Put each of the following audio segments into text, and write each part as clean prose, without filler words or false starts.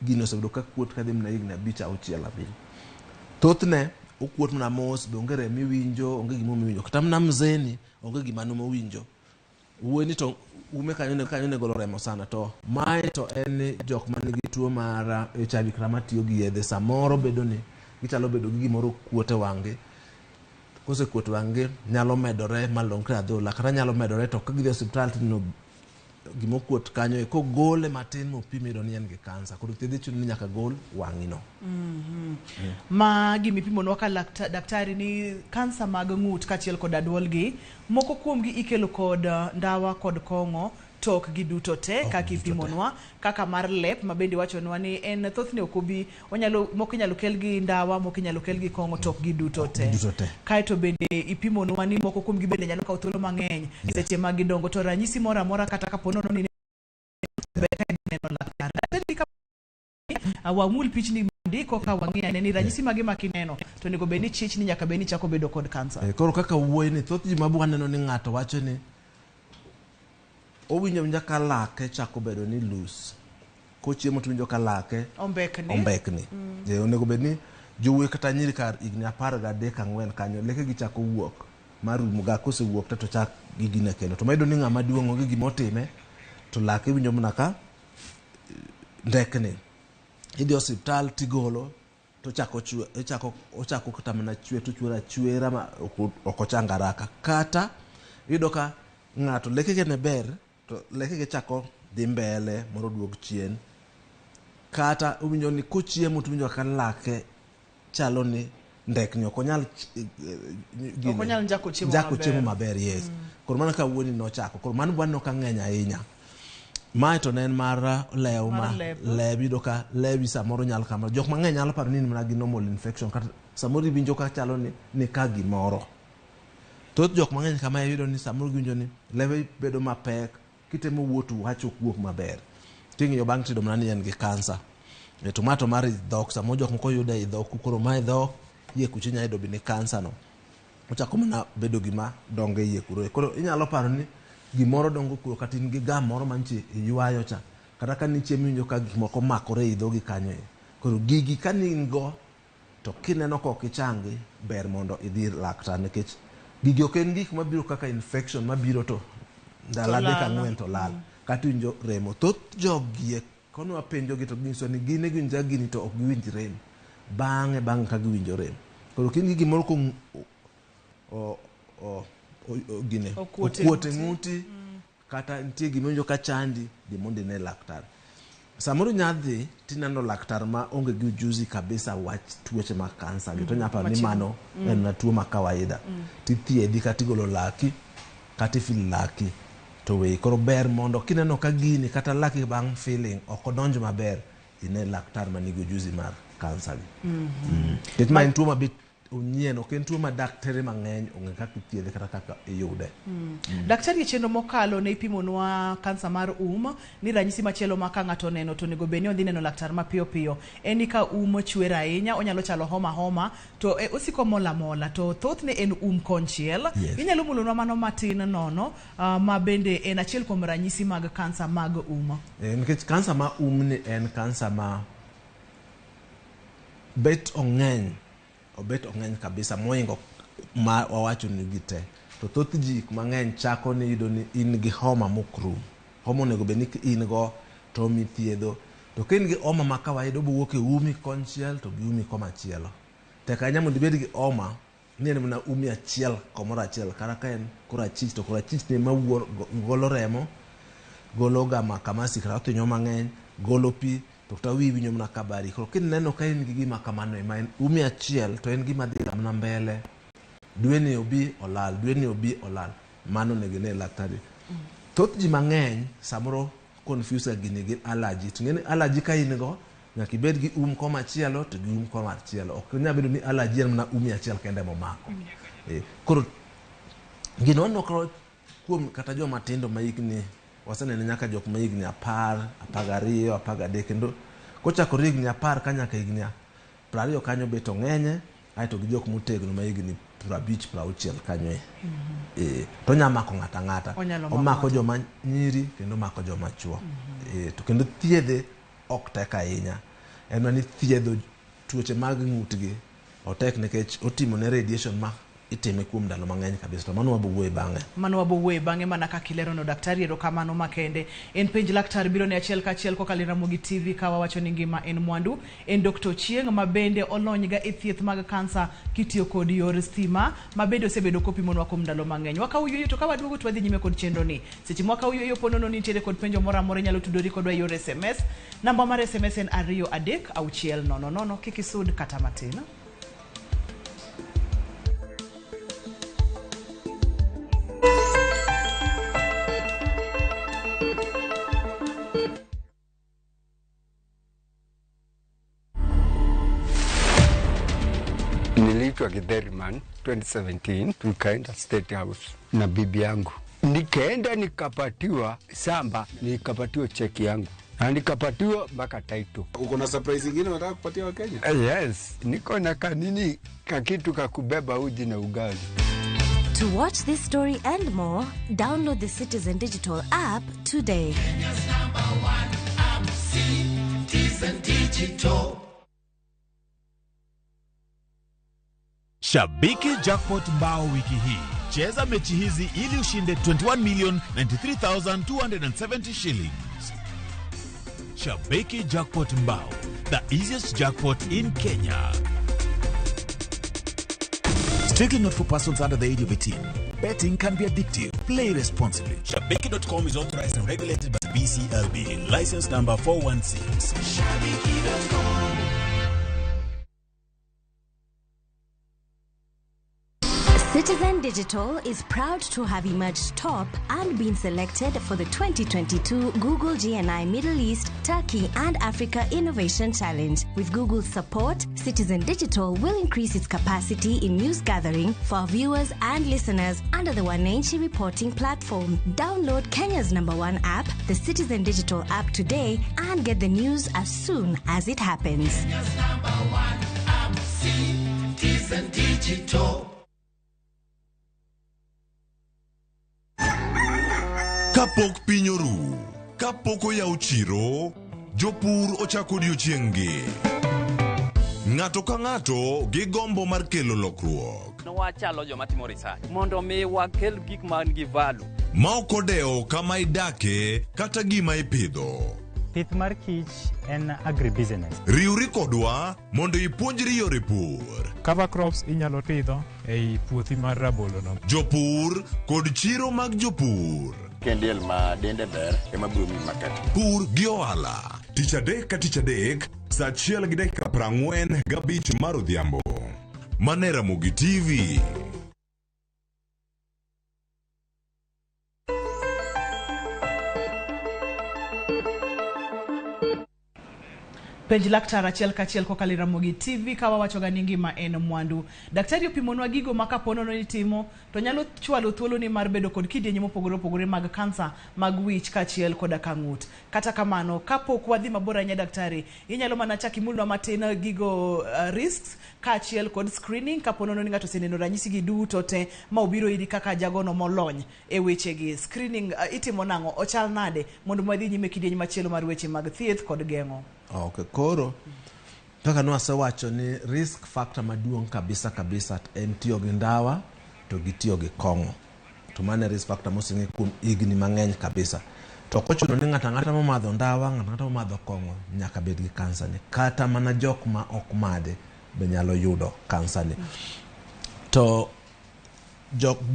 Gini osebedo ka kuot kadhi mana higni 5, 6, 7. Thothne okuot mana mos, be onge rem miwinjo, onge gimoro miwinjo. Kata mana mzeni onge gima nomowinjo. Wuoyi ni to ume kanyo ne kanyo ne golo remo sana to mae to en ni jok man gi tuo mar HIV kata matiyo gi yedhe samoro bedo ni gichalo bedo gi gimoro kuot e wang'gi. Kosekuot e wang'gi nyalo medore malongre adhola kata nyalo medore to ka gidhi e osiptal tineno gima okuot kanyo e kogole matin mopim iyudo ni en gi kansa. Koro thiedhe chuno ni nyaka gol wang'i no. Ma gima ipimonwa ka lakta, daktari ni kansa mag ng'ut kaachiel kod aduolgi, moko kuomgi ikelo kod ndawa kod kong'o to ok giduto te Ok kaka giduto te. ipimonwa, kaka mar lep ma bende iwachonwa ni en thothne ok obi, onyalo, moko inyalo kel gi ndawa, moko inyalo kel gi kong'o to ok giduto Ok te. giduto te. Kaeto bende ipimonwa ni moko kuomgi bende nyalo kawo thuolo mang'eny seche ma gidongo to ranyisi moro amora kata kapo nono ni ber ka ineno laktar. Daktari ka wamul pichni ndiko ka wang'i ane ni ranyisi mage ma kineno to onego bed ni chich ni nyaka bed ni chako bedo kod kansa. Koro kaka wuoyi ni thoth ji mabu aneno ni ng'ato wacho ni owinjo awinja ka lake chako bedo ni loose. Kochiemo to winjo ka lake ombekni. Ombekni. Onego bed ni jowuoyi kata nyiri kar higni 13 4 kanyo leke gi chako wuok marum ga kosewuok te to chak gigine kendo. To mayudo ni ng'ama duong' onge gima otime to lake winjo mana ka ndekni. Idhi osiptal tigolo to ochako chwe, ochako ochako kata mana chwe to chwer achwera ma ok ochang haraka. Kata iyudo ka ng'ato lekege ne ber to lekege chako dhi mbele moro duog chien. Kata owinjo ni kochiemo to owinjo ka lake chalo ni ndekni ok onyal Ok onyal njako chiemo njako maber. chiemo maber yes. Koro mano ka wuoni nochako. Koro mano waneno ka ng'eny ahinya. Mae to ne en mar lew ma Mar lep. lep iyudo ka lewi samoro nyalo kamano. Jok mang'eny nyalo paro ni in mana gi normal infection kata samoro iwinjo ka chalo ni ni ka gimoro. Thoth jok mang'eny kama iyudo ni samoro giwinjo ni lewe bedo mapek kitemo wuo to wach ok wuok maber. Ting'iyo bang' tiyudo mana ni en gi kansa. To ma to mar dhok samoro jok moko yude e dhok koro mae dhok iye kucha inya yudo bende kansa no. Ochako mana bedo gima dongo e iye kuro. Koro inyalo paro ni gimoro dongo kuro kata in gi gam moro mantie iywayo cha. Kata ka nichiemo iwinjo ka gik moko omakore ei dhogi kanyo e. Koro gigi ka ne in go to kineno ka ok ichangi ber mondo idhi ir laktar nikech gigi ok en gik mabiro kaka infection mabiro to ndalo 3 4 to lal. Kata iwinjo remo. Thoth jogi e kono wapenjogi to ginyiso ni gin giwinjo gini to ok giwinj rem. Bang'e bang'e ka giwinjo rem. Koro ka in gi gimoro ko gine Okuot e okuot e ng'uti. ng'uti kata nitie gima iwinjo ka chandi dhi mondo ine laktar. Samoro inya dhi tineno laktar ma onge gi ujuzi kabisa wach tuoche mag kansa gi to onya paro ni mano en mana tuo ma kawaida. Tithiedhi kata igolo laki kata ifil laki to weyi. Koro ber mondo kineno ka gini kata laki bang' filling ok odonj maber ine laktar manigi ujuzi mar kansa gi. Nikech ma en tuo ma bet onyien ok en tuo ma daktere mang'eny ong'e kaka ithiedhe kata kaka iyude. Daktari e chenro mokalo ne ipimonwa kansa mar um ni ranyisi machielo ma ka ng'ato oneno to onego bed ni odhi neno laktar mapiyo piyo en ni ka um chwer ahinya onyalo chalo homa homa to e, osiko mola mola to thothne en um konchiel. Yes. Inyalo mulonwa mano matin nono ma bende en achiel kuom ranyisi mag kansa mag um. Nikech kansa ma um ni en kansa ma bet ong'eny obet ong'eny kabisa moingo ma wawacho ni gi te. To thoth ji mang'eny chako ni yudo ni in gi homa mok rum. Homa onego bed ni in go to mithiedho. To ka in gi homa ma kawaida obo wuok e umi konchiel to gi umi komachielo. Tek ahinya mondo ibed gi homa ni en mana umi achiel komoro achiel kata ka en korachich to korachich ni ema golo remo, golo ga makamasi kata othinyo mang'eny, golo pi to kata wiyi winjo mana ka bari. Koro kineno ka in gi gima kamano ema en umi achiel to en gima dhi ga mana mbele. Dwe ni obi olal, dwe ni obi olal. Mano onego ine laktari. Thoth ji mang'eny samoro confuse ga gini gi allergy. To ing'e ni allergy ka in go nyaka ibed gi um komachielo to gi um komachielo. Ok nyal bedo ni allergy en mana umi achiel kende momako. Koro gino waneno ka kuom kata joma tindo ma higni waseneno nyaka jok ma higni 10, 12, 13 kendo kochakore higni 10 ka nyaka higni 20 kanyo bet ong'enye aeto gi jok motegno ma higni 50, 60 kanyo e. To onya mako ng'ato ang'ata. Onyalo mako Omako ng'ato. joma nyiri kendo omako joma chuo. To kendo thiedhe ok tek ahinya. En mana ni thiedho tuoche mag ng'utgi otek nikech otimo ne radiation ma itime kuom ndalo mang'eny kabisa, to mano wabo wuoye bang'e. Mano wabo wuoye bang'e mana kaka ilerono daktari, erokamano makende. En penj laktar biro ne achiel kachiel kokalo e Ramogi TV ka wawacho ni ngima en mwandu. En Dr. Ochieng' ma bende olony ga e thieth mag kansa kitiyo kod yor stima ma bende osebedo kopimonwa kuom ndalo mang'eny. Wakawo yueyo to ka waduogo to wadhi nyime kod chenro ni. Seche mwakawo yueyo po nono nitiere kod penjo moro amora inyalo tudori kodwa e yor SMS. Namba mar SMS en 23600, kik isud kata matin. Niliitwa Githeriman 2017, tukaenda State House na bibi yangu, nikaenda nikapatiwa samba, nikapatiwa cheki yangu na nikapatiwa mpaka title. Uko na surprise ingine unataka kupatia Wakenya? Yes, niko na kanini kakitu kakubeba uji na ugali. To watch this story and more, download the Citizen Digital app today. Shabiki Jackpot Mbao wiki hii. Cheza mechi hizi ili ushinde 21,093,270 shillings. Shabiki Jackpot Mbao, the easiest jackpot in Kenya. Strictly not for persons under the age of 18. Betting can be addictive. Play responsibly. Shabiki.com is authorized and regulated by the BCLB. License number 416. Citizen Digital is proud to have emerged top and been selected for the 2022 Google GNI Middle East, Turkey and Africa Innovation Challenge. With Google's support, Citizen Digital will increase its capacity in news gathering for our viewers and listeners under the Wananchi reporting platform. Download Kenya's #1 app, the Citizen Digital app today, and get the news as soon as it happens. Citizen Digital. Kapok piny oru, kapok oyaw chiro, jopur ochako odiochieng'-gi. Ng'ato ka ng'ato gi gombo mar kelo lokruok. Wachalo joma timo research mondo mi wakel gik man gi value. Ma ok odewo kama idake kata gima ipidho. Pith mar kich en agribusiness. Riwri kodwa mondo ipuonjri yore pur. Cover crops inyalo pidho ei puothi mar rabolo no. Jopur kod chiro mag jopur. Kendiel ma dende ber ema biro miyi market. Pur gi ohala. Tich adek ka tich adek, saa 1:45 mar odhiambo. Mane Ramogi TV. Penj laktar achiel kachiel kokalo e Ramogi TV ka wawacho ga ni ngima en mwandu. Daktari opimonwa gigo ma kapo nono ni timo to nyalo chwalo thuoloni mar bedo kod kidienje mopogore opogore mag kansa mag wich kaachiel koda ka ng'ut. Kata kamano, kapok wadhi mabor ahinya daktari, inyalo mana chak imulnwa matin gigo risks kaachiel kod screening kapo nono ni ng'ato oseneno ranyisi gi duto te ma obiro iri kaka jagono molony e wechegi. Screening itimo nang'o? Ochal nade mondo wadhi nyime kidieny machielo mar weche mag thieth kod geng'o? Okay, koro kaka nwasewacho ni risk factor maduong' kabisa kabisa en tiyo gi ndawa to gi tiyo gi kong'o. To mano e risk factor moseng'e kuom higni mang'eny kabisa. To ok ochuno ni ng'ato ang'ata momadho ndawa, ng'ato ang'ata momadho kong'o nyaka bed gi kansa ni. Kata mana jok ma ok madhe be nyalo yudo kansa ni. To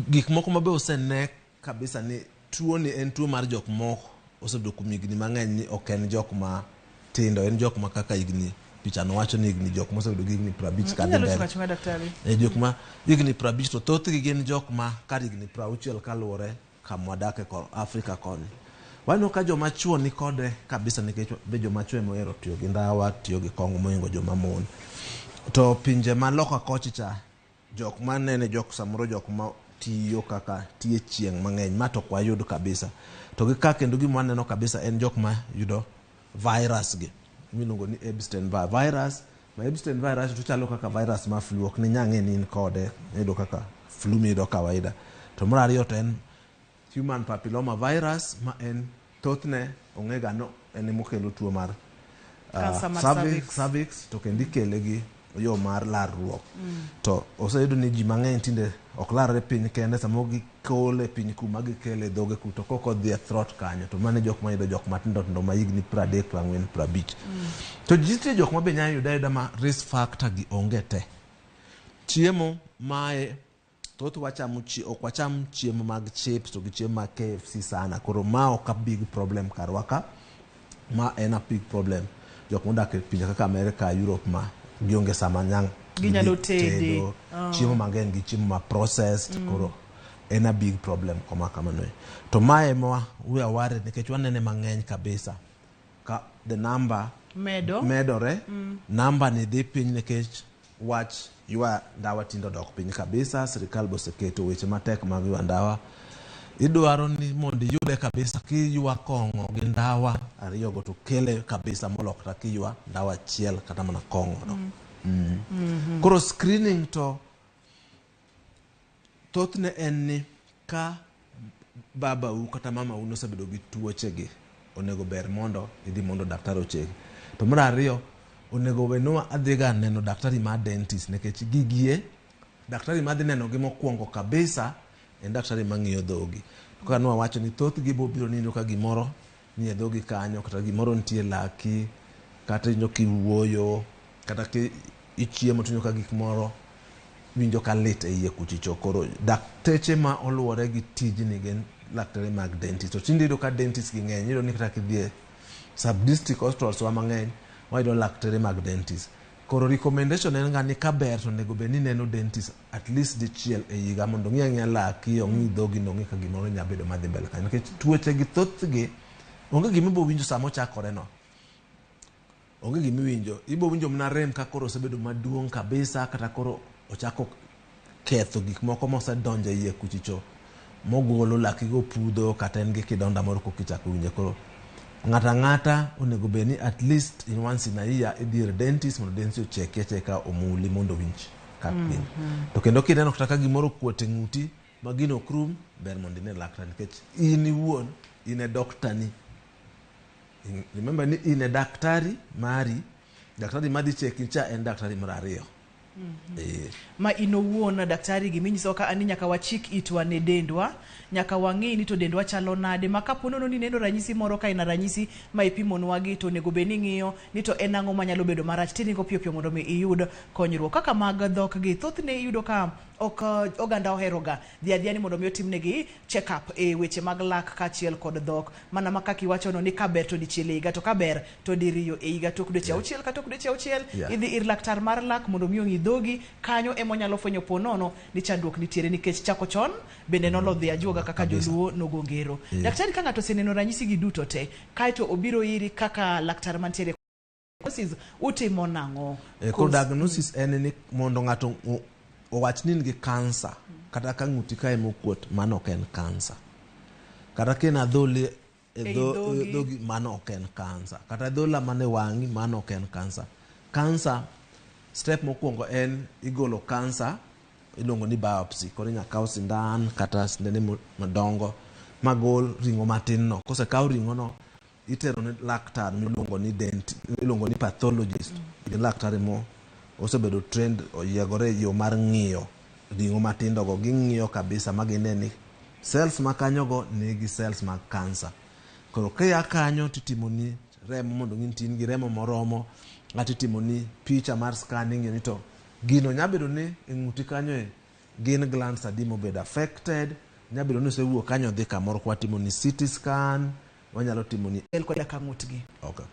gik moko ma be osene kabisa ni tuo ni en tuo mar jok moko osebedo kuom higni mang'eny ni ok en jok ma tindo, en jok ma kaka higni picha no wacho ni higni jok mosebedo gi higni 50 kadhi Inyalo mbele. chungo achunga daktari. E jok ma higni 50 to thothgi gin jok ma kar higni 60 kaluwore kama wadake kor Afrika koni. Waneno ka joma chuo ni kode kabisa nikech be joma chuo ema ohero tiyo gi ndawa, tiyo gi kong'o mohingo joma mon. To pinje ma loka kocha cha, jok manene jok samoro jok ma tiyo kaka tiyo chieng' mang'eny, ma to ok wayud kabisa. To gi ka kendo gima waneno kabisa en jok ma yudo virus gi miluongo ni Epstein-Barr virus. Ma Epstein virus to chalo kaka virus ma flu, ok ni nyang'e ni in kode, iyudo kaka flu miyudo kawaida. To mar ariyo to en human papilloma virus ma en thothne ong'e ga no en emokelo tuo mar Cancer mar cervix, cervix. cervix to kendo ikele gi yo mar larruok to oseyudo ni ji mang'eny tinde ok larre piny kende samoro gikole piny kuma gikele e dhoge ku to kok odhi e throat kanyo to mano e jok mayudo jok matindo tindo ma higni 30 40 50 to ji nitie jok ma be nyalo yudo ayuda ma risk factor gi onge te chiemo mae thoth wachamo chi, ok wacham chiemo mag chips to gi chiemo mag KFC sana koro ma ok a big problem karwa ka ma en a big problem jok modak e pinje kaka America Europe ma gionge sama nyang Ginyalo gidhi tede. tedo, Ah. chiemo mang'eny gi chiemo ma processed koro en a big problem koma kamano e. to mae ma we are worried nikech wanene mang'eny kabisa ka the number Medo. medore namba ni dhi piny nikech wach ywa ndawa tinde odok piny kabisa sirikal be oseketo weche matek mag ywa ndawa idwaro ni mondo iyude kabisa kiywa kong'o gi ndawa ariyogo to kele kabisa molo kata kiywa ndawa achiel kata mana kong'o no mm. Koro screening to thothne en ni ka babau kata mamau nosebedo gi tuochegi onego ber mondo idhi mondo daktari ocheki to mar ariyo onego bed ni adhiga neno daktari mar dentist nikech gigie daktari madhi nenogi mokwongo kabisa en daktari mang'iyo dhogi to kaka nwawacho ni thothgi bobiro niyudo ka gimoro nie dhogi kanyo kata gimoro nitie laki kata iwinjo kiwuoyo kata ki ichiemo to iwinjo ka gik moro winjo ka lit e iye kuchicho koro dakteche ma oluwore gi tijni gin laktere mag dentist to tinde iyudo ka dentist gi ng'eny iyudo ni kata kidhi e sub district hospitals wa mang'eny wayudo laktere mag dentist koro recommendation en ga ni kaber to onego bed ni ineno dentist at least dichiel e higa mondo ong'i ang'iya laki ong'i dhogi no ong'i ka gimoro nya bedo madhi mbele kanyo nikech tuoche gi thothgi onge gima ibo winjo sama ochakore no onge gima iwinjo ibo winjo mana rem ka koro osebedo maduong' kabisa kata koro ochako ketho gik moko mosedonjo e iye kuchicho mogolo lakigo pudho kata en gi kidonda moro koka ichako winje koro ng'ato ang'ata onego bed ni at least in once in a year idhi ir dentist mondo dentist ocheki acheka omuli mondo owinj kak gin to kendo kineno kata ka gimoro okuot e ng'uti ma gino ok rum ber mondo ine laktar nikech in iwuon in e doktani remember ni in e daktari mari daktari madhi cheki cha en daktari mar ariyo Eh, ma in owuon daktari giminyisowa ka ni nyaka wachik itwa ne dendwa nyaka wang'i ni to dendwa chalo nade ma kapo nono ni neno ranyisi moro ka ina ranyisi ma ipimonwa gi to onego bed ni ing'iyo ni to en ang'o manyalo bedo marach tiringo piyo piyo mondo mi iyud konyruok kaka mag dhok gi thothne iyudo ka ok oganda oheroga dhi adhiya ni mondo mi otimnegi check up e weche mag lak kaachiel kod dhok mana ma kaka iwachono ni kaber to dichiel e higa to kaber to diriyo e higa tok dweche auchiel ka tok dweche auchiel idhi ir laktar mar lak mondo mi ong'i dhogi kanyo ema onyalo fwenyo po nono ni chandruok nitiere nikech chako chon bende nolodhi ajuoga kaka joluo nogo ngero daktari ka ng'ato oseneno ranyisi gi duto te kaeto obiro iri kaka laktar mantiere diagnosis utimo nang'o koro diagnosis en ni mondo ng'ato owach ni in gi kansa kata ka ng'uti kae mokuot mano ok en kansa kata ka en adholi e Ei dho- dhogi. dhogi mano ok en kansa kata adhola mane wang'i mano ok en kansa kansa step mokwongo en igolo kansa iluongo ni biopsy koro inya kaw sindan kata sindene madongo magol ring'o matin no kosekaw ring'o no itero ne laktar miluongo ni dent iluongo ni pathologist gin laktari mo osebedo trained oyiegore e yo mar ng'iyo ring'o matindo go ging'iyo kabisa ma gine ni cells ma kanyogo nigi cells mag kansa koro kia kanyo titimoni remo mondo ng'i ni in gi remo moromo ng'ato itimoni picha mar scan ing'iyo ni to gino nya bedo ni e ng'uti kanyo e gin glands adi mobedo affected nya bedo ni osewuok kanyo odhi kamoro kwa timoni CT scan wanyalo timoni El koda ka ng'utgi okay.